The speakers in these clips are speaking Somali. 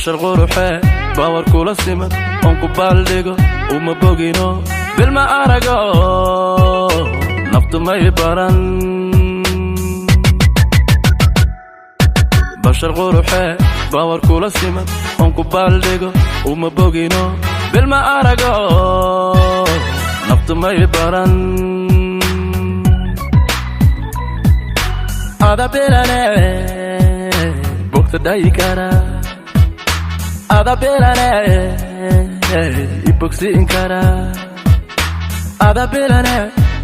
Bashar quruxee, bawar kula siman oon ku baaldhigo uma bogino. Bilma arago, naftu may baran. Bashar quruxee, bawar kula siman oon ku baaldhigo uma bogino. Bilma arago, naftu may baran. Ada bilane bogta dhayi kara, ada bilane i bogsiin kara, ada bilane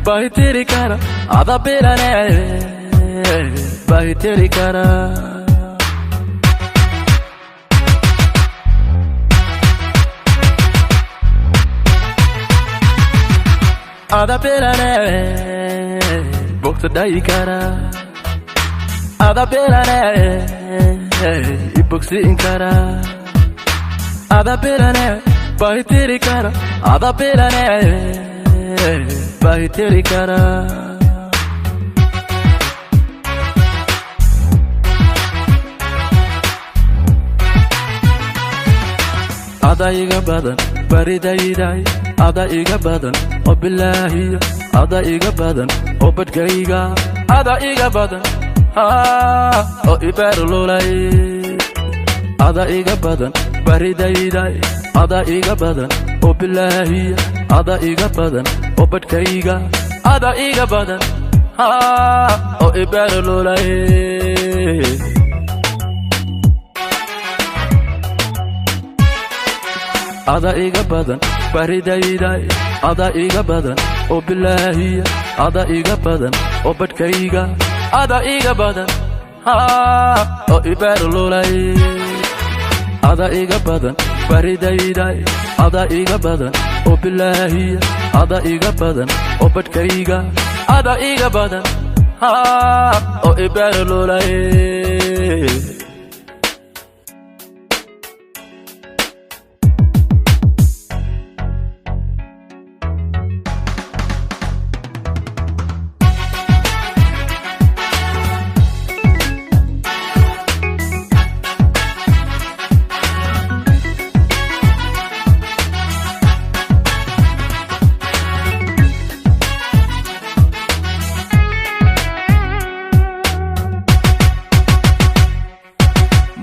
bahitiri kara, ada bilane bahitiri kara. Ada bilane bogta dhayi kara, ada bilane i bogsiin kara, ada bilane bahitiri kara, ada bilane bahitiri kara. Ada iga badan baridayday, ada iga badan oo bilaahiya, ada iga badan oo badhkayga, ada iga badan oo ibeerlulay. Ada iga badan baridayday, ada iga badan oo bilaahiya, ada iga badan oo badhkayga, ada iga badan oo ibeerlulay. Ada iga badan baridayday, ada iga badan oo bilaahiya, ada iga badan oo badhkayga, ada iga badan oo ibeerlulay. Ada iga badan baridayday, ada iga badan oo bilaahiya, ada iga badan oo badhkayga, ada iga badan oo ibeerlulay.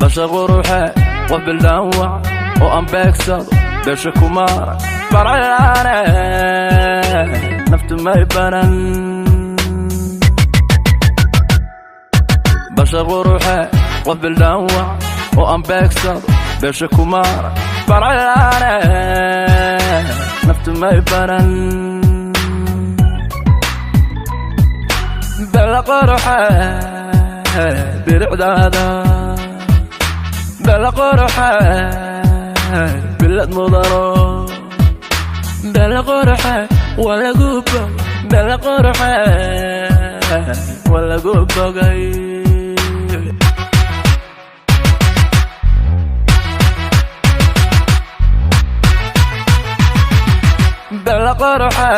Bashar quruxe, qof bildhaanwac oo aan beegsado beesha kumaara barayaane, naftu may baran. Bashar quruxe, qof bildhaanwac oo aan beegsado beesha kumaara barayaane, naftu may baran. Bella quruxe, biricdaada, bella quruxe, bilad mudano. Bella quruxe, waa lagu bog. Bella quruxe, waa lagu bogay. Bella quruxe,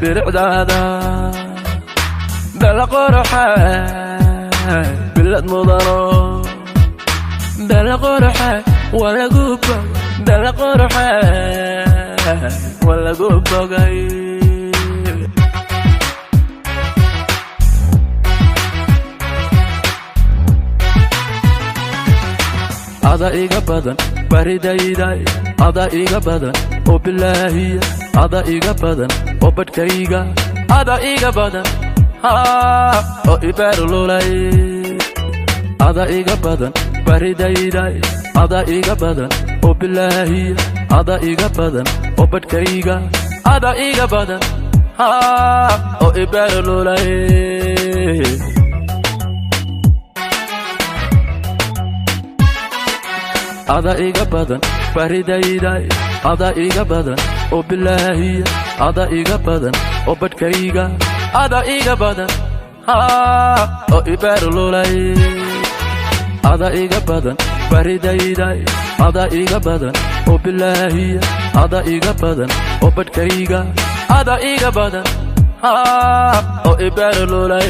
biricdaada, bella quruxe, bilad mudano. Bella quruxe, waa lagu bog. Bella quruxe, waa lagu bogay. Ada iga badan baridayday, ada iga badan oo bilaahiya, ada iga badan oo badhkayga, ada iga badan oo ibeerlulay. Ada iga badan baridayday, ada iga badan oo bilaahiya, ada iga badan oo badhkayga, ada iga badan oo ibeerlulay. Ada iga badan baridayday, ada iga badan oo bilaahiya, ada iga badan oo badhkayga, ada iga badan oo ibeerlulay. Ada iga badan baridayday, ada iga badan oo bilaahiya, ada iga badan oo badhkayga, ada iga badan oo ibeerlulay.